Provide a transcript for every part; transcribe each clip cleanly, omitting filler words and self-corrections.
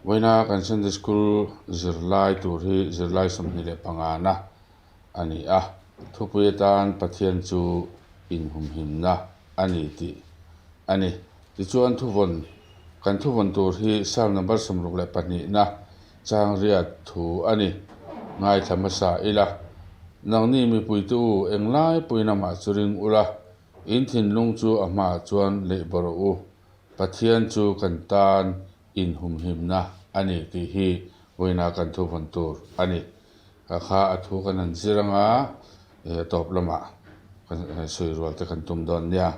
Vawiina kan Sunday School zirlai tur hi zirlai 25 na a ni a, thupui atan Pathian chu inhumhimna a ni tih a ni. Tichuan thuvawn kan thuvawn tur hi Psalm number 62 na chang riat thu a ni. Ngaithla hmasa ila, nangni mipuite u englai puiin amah chu ring ula, in thinlung chu a hmaah chuan leih bawrh rawh u. Pathian chu kan tan inhumhimna a ni tih hi vawiina kan thuvawn tur a ni. Kha kha a thu kan han zir anga tawp lamah kan sawi rual te kan tum dawn nia.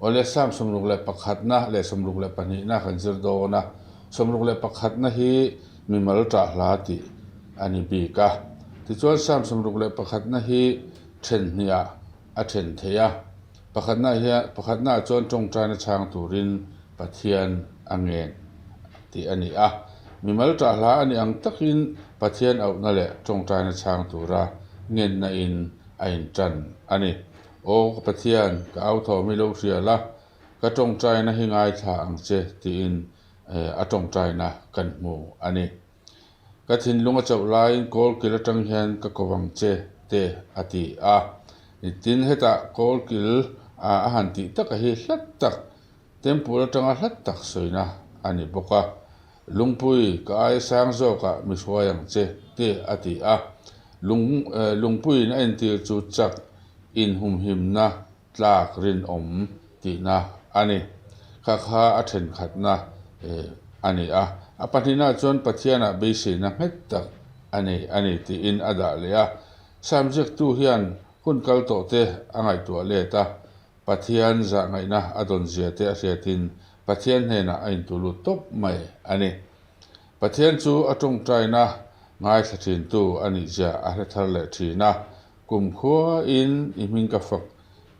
Awle Psalm 61 na leh 62 na kan zir dawn a, 61 na hi mimal ṭah hla tih a ni bik a. Tichuan Psalm 61 na hi ṭhen hniah a ṭhen thei a, pakhatna hian pakhatnaah chuan ṭawngṭaina chhang turin Pathian a ngen tih a ni a. Mimal ṭah hla a nih ang takin Pathian auhna leh ṭawngṭaina chhang tura ngenna in a inṭan a ni. Aw ka Pathian, ka au thawm hi lo hria la, ka tawngtaina hi ngaithla ang che tiin a tawngtaina kan hmu a ni. Ka thinlung a chauh laiin kawlkil atang hian ka ko ang che te a ti a. Tin hetah kawlkil a han tih taka hi hlat tak, temple atanga hlat tak sawina a ni bawk a. Lungpui, ka aia sang zawkah mi hruai ang che, te a ti a. Lung, lungpuiin a entir chu chak inhumhimna tlak rinawm tihna a ni. Kha kha a thenkhatna a ni a. A pahnihnaah chuan Pathianah beiseina nghet tak a nei a ni tiin a dah leh a. Sam ziaktu hian hun kal tawhte a ngaihtuah let a. Pathian zahngaihna a dawn zia te a hriatin Pathian hnenah a intulut tawp mai a ni. Pathian chu a tawngtaina ngaithla thintu a nih zia a hre thar leh thin a, Kumkhuain i hming ka fak,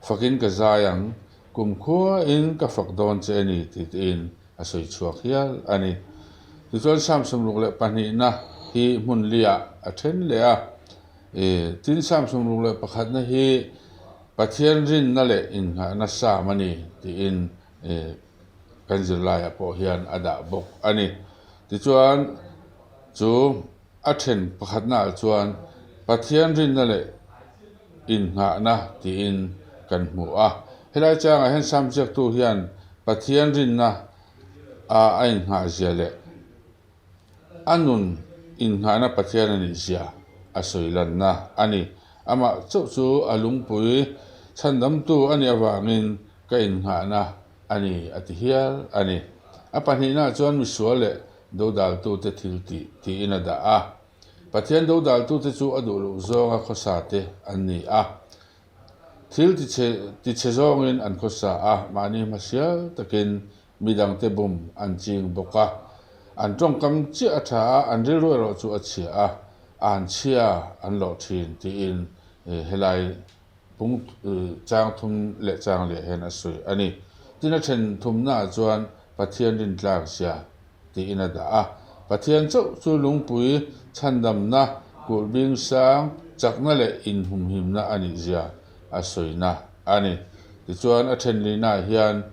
fakin ka zai ang, kumkhuain ka fak dawn che a ni ti tiin a sawi chhuak hial a ni. Tichuan Psalm 62 na hi hmun liah a then leh a, tin Psalm 61 na hi Pathian rinna leh innghahna sam a ni tiin kan zirlaiah pawh hian a dah bawk a ni. Tichuan chu a then pakhatnaah chuan Pathian rinna leh innghahna tiin kan hmu a. Helai changah hian sam ziaktu hian Pathian rinna a a innghah zia leh A nun innghahna Pathian a nih zia a sawi lanna a ni. Amah chauh chu a lungpui chhandamtu a nih avangin ka innghahna a ni a ti hial a ni. A pahnihnaah chuan misual leh dodaltute thil tih tiin a dah a. Pathian dodaltute chu a duh loh zawnga khawsate an ni a. Thil tichhe zawngin an khawsa a, mahni hmasial takin Midangte bum an ching bawk a, an tawngkam chiah a tha a, an rilru erawh chu a chhia a, an chhia an lawh thin tiin helai pung chang thum leh chang leh hian a sawi a ni. Tin a then thumnaah chuan Pathian rintlak zia tiin a dah a, Pathian chauh chu lungpui chhandamna, kulhbing sang, chakna leh inhumhimna a nih zia a sawina a ni. Tichuan a then lihnaah hian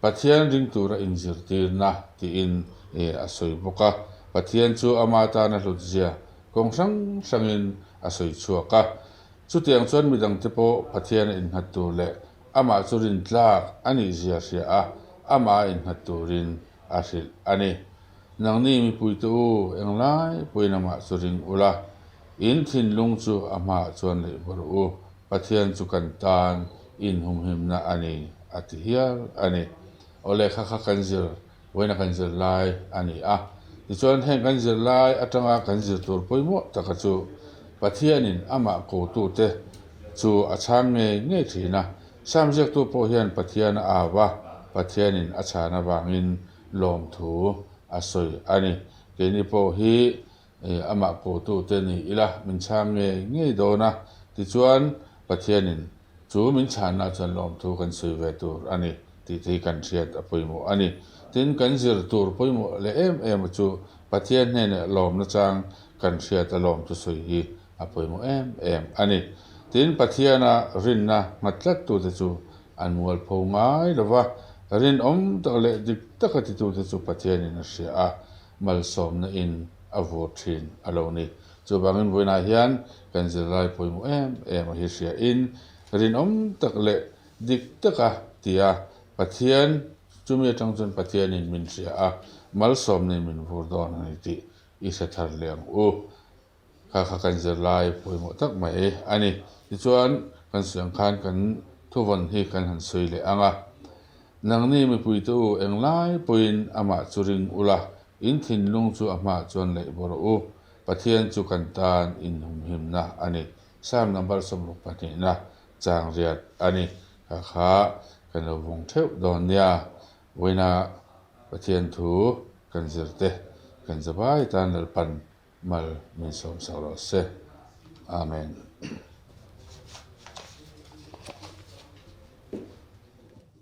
Pathian ring tura inzirtirna tiin a sawi bawk a. Pathian chu ama tana hlutzia kawng hrang hrangin a sawi chhuak a. Chutiang chuan midangte pawh Pathian a innghat tur leh amah chu rintlak a nihzia hria a, amah a innghat turin a hrilh a ni. Nangni mipuite u, englai pawhin amah chu ring ula, in thinlung chu a hmaah chuan leih bawrh u. Pathian chu kan tan inhumhimna a ni a ti hial a ni. Aw lehkha kha kan zir, vawiina kan zir lai a ni a. Tichuan heng kan zir lai atanga kan zir tur pawimawh taka chu Pathianin amah kotute chu a chhang ngei ngei thin a. Sam ziaktu pawh hian Pathian a au a, Pathianin a chhan avangin lawmthu a sawi a ni. Keini pawh hi Amah kotute ni ila min chhang ngei ngei dawn a, tichuan Pathianin chu min chhanna chuan lawmthu kan sawi ve tur a ni tih te hi kan hriat a pawimawh a ni. Tin, kan zir tur pawimawh leh em em chu Pathian hnenah lawmna chang kan hriat a lawmthu sawi hi a pawimawh em em a ni. Tin, Pathiana rinna nghat tlattute chu an mualpho ngai lo va, rinawm tak leh dik taka titute chu Pathianin a hria a. Malsawmna in a vur thin a lo ni. Chuvangin vawiinah hian kan zirlai pawimawh em em a hi hria in rinawm tak leh dik taka tia Pathian chumi atang chuan Pathianin min hria a, malsawmna in min vur dawn a ni tih i hre thar leh ang u. Kha kha kan zirlai pawimawh tak mai a ni. Tichuan, kan sawi ang khan kan thuvawn hi kan han sawi leh ang a. Nangni mipuite u, englai pawhin amah chu ring ula, in thinlung chu a hmaah chuan leih bawh rawh u. Pathian chu kan tan inhumhimna a ni. Psalm number 60 pahnihna chang riat a ni. Kha kha kan lo vawng theuh dawn nia. Vawiina Pathian thu kan zirte kan zabai tan Lalpan Mal min sawm sak rawh se. Amen.